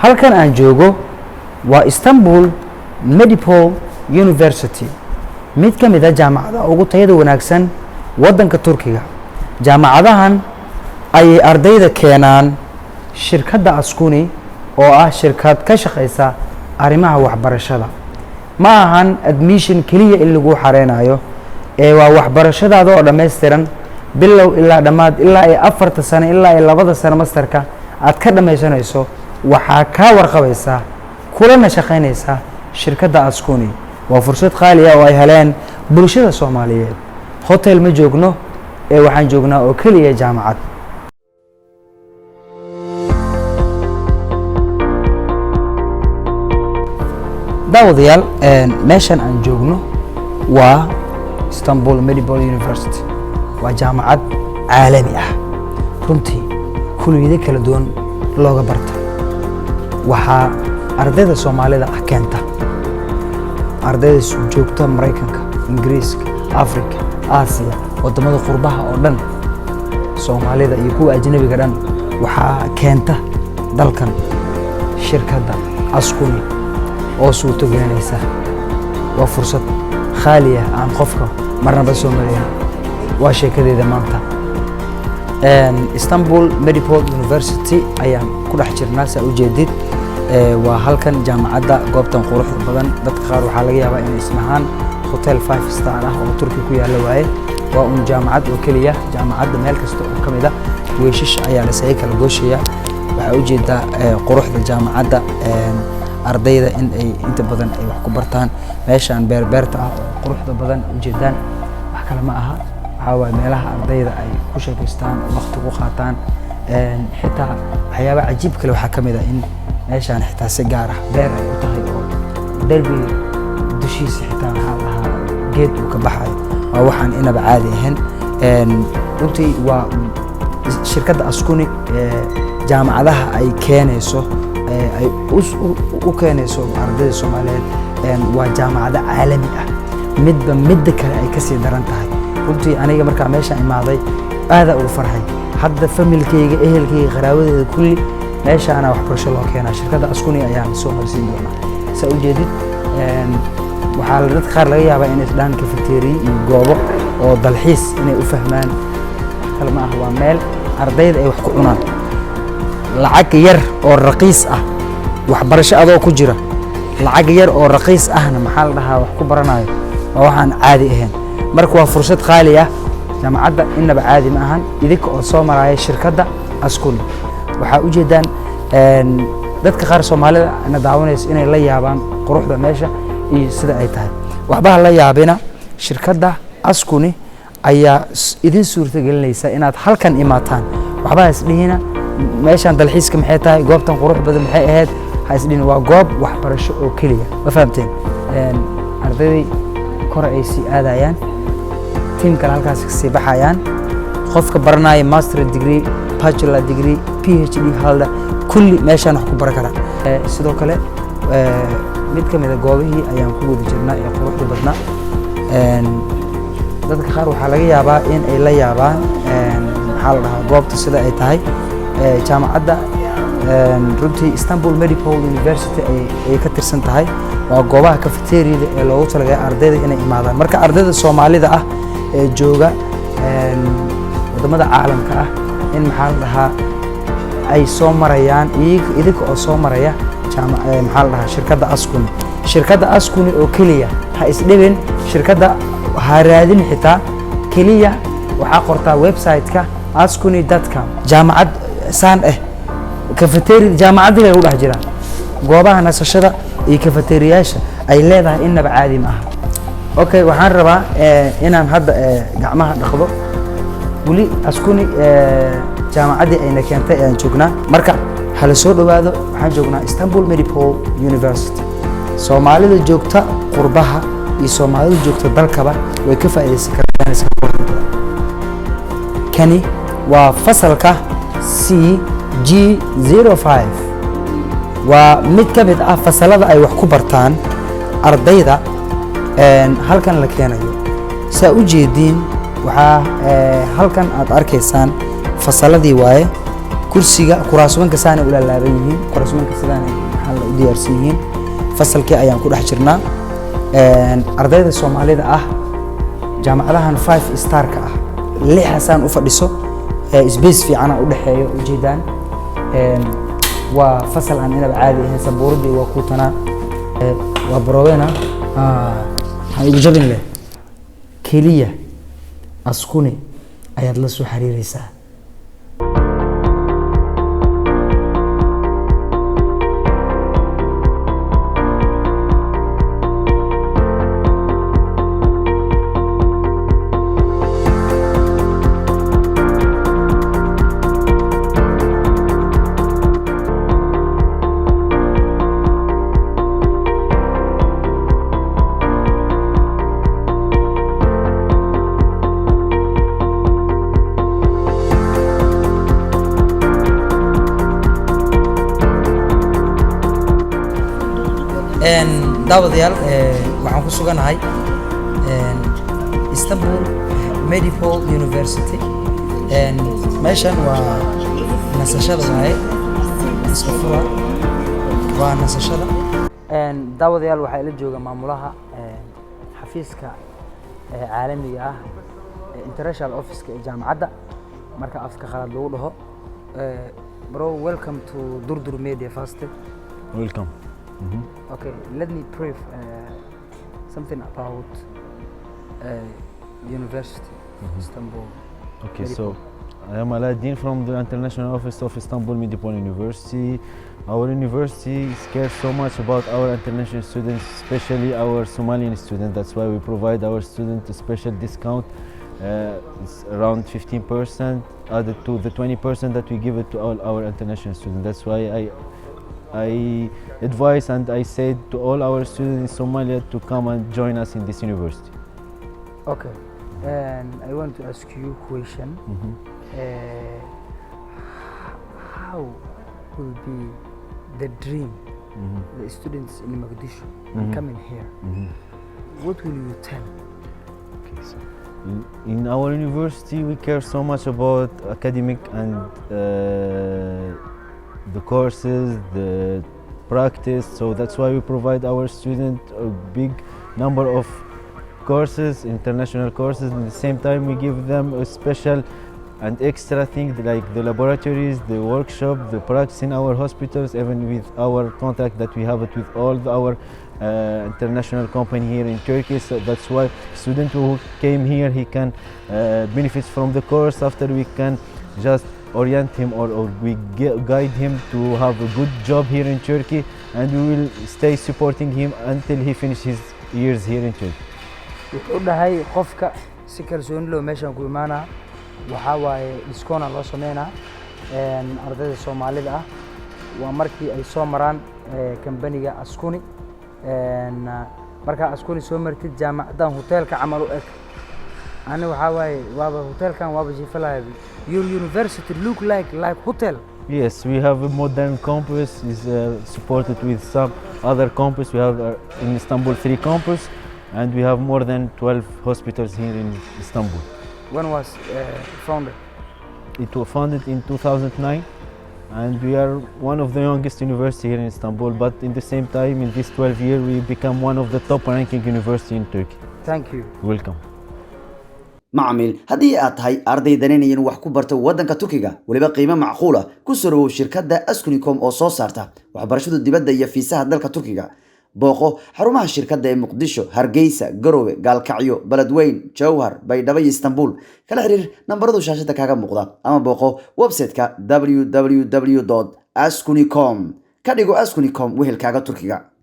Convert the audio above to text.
Halkan aan joogo waa Istanbul Medipol University, mid ka mid a jaamacadaha ugu tayada wanaagsan waddanka Turkiga. Jaamacadahan ayay ardayda keenaan shirkadda Askuni, oo ah shirkad ka shaqaysa arrimaha waxbarashada. Ma ahan admission keliya in lagu xareynayo ee waa waxbarashadaada oo dhammaystiran, bilow ilaa dhammaad, ilaa ay 4ta sano ilaa ay 2da sano masterka aad ka dhammaysanayso. Waxaa kaa warqabaysaa kulana shaqaynaysaa shirkadda Askuni. Waa fursad qaali ah oo ay heleen bulshada Soomaaliyeed. Hotel ma joogno ee waxaan joognaa oo keliya jaamacad. Daawadayaal, meeshan aan joogno waa Istanbul Medipol University. Waa jaamacad caalami ah, runtii kuliyado kala duwan looga barta. Waxaa ardayda Soomaalida ah keenta, ardayda joogta Maraykanka, Ingiriiska, Africa, Aasiya, waddamada qurbaha oo dhan, Soomaalida iyo kuwa ajnabiga dhan, waxaa keenta dalkan shirkadda Askuni oo suurto gelinaysa. Waa fursad khaali ah aan qofka marnaba soo marayn. Waa sheekadeeda maanta. Istanbul Medipol University ayaan ku dhex jirnaa, saa ujeedid. Waa halkan jaamacadda, goobtan quruxda badan. Dadka qaar waxaa laga yaabaa inay isnahaan hotel five star ah oo Turki ku yaalla waaye. Waa un jaamacad oo keliya. Jaamacadda meel kasta oo ka mid a weeshish ayaa lasaga kala gooshaya. Waxaa ujeedaa quruxda jaamacadda, ardayda in ay inta badan ay wax ku bartaan meeshaan beerbeerta ah oo quruxda badan ujeedaan. Wax kale ma aha, waxaa waaye meelaha ardayda ay ku sheekaystaan oo waqti ku qaataan. Xitaa waxyaaba cajiib kale waxaa ka mid ah in meeshaan xitaa si gaar ah beer ay u tahay, oo derbiga dushiisa xitaa, maxaa la dhahaa, geed uu ka baxayo. Waa waxaan inaba caadi ahayn. Runtii waa shirkadda Askuni jaamacadaha ay keenayso, ay u keenayso ardayda Soomaaliyeed, waa jaamacado caalami ah, midba midda kale ay kasii daran tahay. Runtii aniga markaa meeshaan imaaday aadaa ugu farxay. Hadda familkayga, ehelkayga, qaraabadeeda kulli meeshaana waxbarasho loo keenaa. Shirkadda Askuni ayaan soo marsiin doonaa. Saa ujeedid, waxaa dadka qaar laga yaabaa inay isdhahan cafeteria iyo goobo oo dalxiis inay u fahmaan. Wax kale ma ah, waa meel ardayda ay wax ku cunaan lacag yar oo raqiis ah. Waxbarasho adoo ku jira, lacag yar oo raqiis ahna, maxaa la dhahaa, wax ku baranayo, waa waxaan caadi ahayn. Marka waa fursad qaali ah. Jaamacadda inaba caadi ma ahan. Idinka oo soo maraya shirkadda Askuni, waxaa ujeedaan dadka qaar Soomaalida na daawanayso inay la yaabaan quruxda meesha iyo sida ay tahay. Waxba ha la yaabina, shirkadda Askuni ayaa idin suurtagelinaysa inaad halkan imaataan. Waxba ha isdhihina meeshaan dalxiiska maxay tahay, goobtan qurux badan maxay ahayd, ha isdhihina. Waa goob waxbarasho oo keliya. Ma fahamteen? Ardaydii kor ay sii aadayaan, tiim kale halkaas kasii baxayaan. Qofka baranaya master degree, bachelor degree, PhD halda, kulli meeshaan wax ku baran karaan. Sidoo kale mid ka mid a goobihii ayaan ku guda jirnaa ee quruxda badnaa. Dadka qaar waxaa laga yaabaa in ay la yaabaan, maxaa la dhahaa, goobta sida ay tahay. Jaamacadda runtii Istanbul Medipol University ayay ka tirsan tahay. Waa goobaha cafeteriada ee loogu talagalay ardayda inay imaadaan. Marka ardayda Soomaalida ah ee jooga waddamada caalamka ah in, maxaa la dhahaa, ay soo marayaan, idinka oo soo maraya maxaa la dhahaa, shirkadda Askuni. Shirkadda Askuni oo keliya, ha isdhibin, shirkadda ha raadin xitaa. Keliya waxaa qortaa website-ka askuni.com. Jaamacad saan eh, cafeteria jaamacaddii lagu dhex jiraa, goobaha nasashada iyo cafeteriyaasha ay leedahay inaba caadi ma aha. Okay, waxaan rabaa inaan hadda gacmaha dhaqdo. Weli Askuni jaamacaddii ayna keentay ayaan joognaa. Marka hala soo dhowaado. Waxaan joognaa Istanbul Medipol University. Soomaalida joogta qurbaha iyo Soomaalida joogta dalkaba way ka faa'iidaysan karaan. Kani waa fasalka CG 05. Waa mid ka mid ah fasalada ay wax ku bartaan ardayda halkan la keenayo. Saa u jeediin, waxaa halkan aad arkaysaan fasaladii waaye. Kursiga, kuraasmanka saanay ula laaban yihiin, kuraasmanka sidaanay maxaa la u diyaarsan yihiin. Fasalkii ayaan ku dhex jirnaa. Ardayda Soomaalida ah, jaamacadahan five starka ah, lixasaan u fadhiso, space fiicana u dhexeeyo ujeedaan. Waa fasal aan inaba caadi ahayn. Sabuuradii waa kuutanaa. Waa barowena, waxaan igu jabin leh keliya Askuni ayaad la soo xiriireysaa. Daawadayaal, waxaan ku suganahay Istanbul Medipol University. Meeshan waa nasashada waaye, iska fura, waa nasashada. Daawadayaal, waxaa ila jooga maamulaha xafiiska caalamiga ah, international officeka ee jaamacadda, marka afka qalaad lagu dhaho. Bro, welcome to Durdur Media first. Welcome. Okay, let me brief something about University of Istanbul. Okay, Medipol. So I am Aladdin from the International Office of Istanbul Medipol University. Our university cares so much about our international students, especially our Somalian students. That's why we provide our students a special discount. It's around 15% added to the 20% that we give it to all our international students. That's why I advise and I say to all our students in Somalia to come and join us in this university. Okay, and I want to ask you a question. How will be the dream the students in Mogadishu coming here? What will you tell? Okay, so in our university we care so much about academic and the courses, the practice. So that's why we provide our student a big number of courses, international courses. At the same time, we give them a special and extra thing like the laboratories, the workshop, the practice in our hospitals, even with our contract that we have it with all our international company here in Turkey. So that's why student who came here, he can benefit from the course. After, we can just orient him or we guide him to have a good job here in Turkey, and we will stay supporting him until he finishes his years here in Turkey. Wuxuu dhahay qofka si kalsooni loo meeshaan ku imaanaa, waxaa waaye discount loo sameynaa ardayda Soomaalida ah, waa markii ay soo maraan kambaniga Askuni. Markaa Askuni soo martid, jaamacaddan hoteelka camal u eg, ani waxaa waaye waaba hoteelkan waaba jiifalaya. Your university look like hotel. Yes, we have a modern campus, is supported with some other campus. We have in Istanbul three campus, and we have more than 12 hospitals here in Istanbul. When was founded? It was founded in 2009, and we are one of the youngest university here in Istanbul. But in the same time, in this 12 year, we become one of the top ranking university in Turkey. Thank you. Welcome. Macmiil, haddii aad tahay arday danaynaya inuu wax ku barto waddanka Turkiga, weliba qiimo macquul ah, ku soo dhawow shirkadda Askunicom oo soo saarta waxbarashada dibadda iyo fiisaha dalka Turkiga. Booqo xarumaha shirkadda ee Muqdisho, Hargeysa, Garowe, Gaalkacyo, Beledweyn, Jowhar, Baydhabo iyo Istanbul. Kala xiriir nambaradu shaashada kaaga muuqda ama booqo website-ka www askunicom. Ka dhigo Askunicom wehelkaaga Turkiga.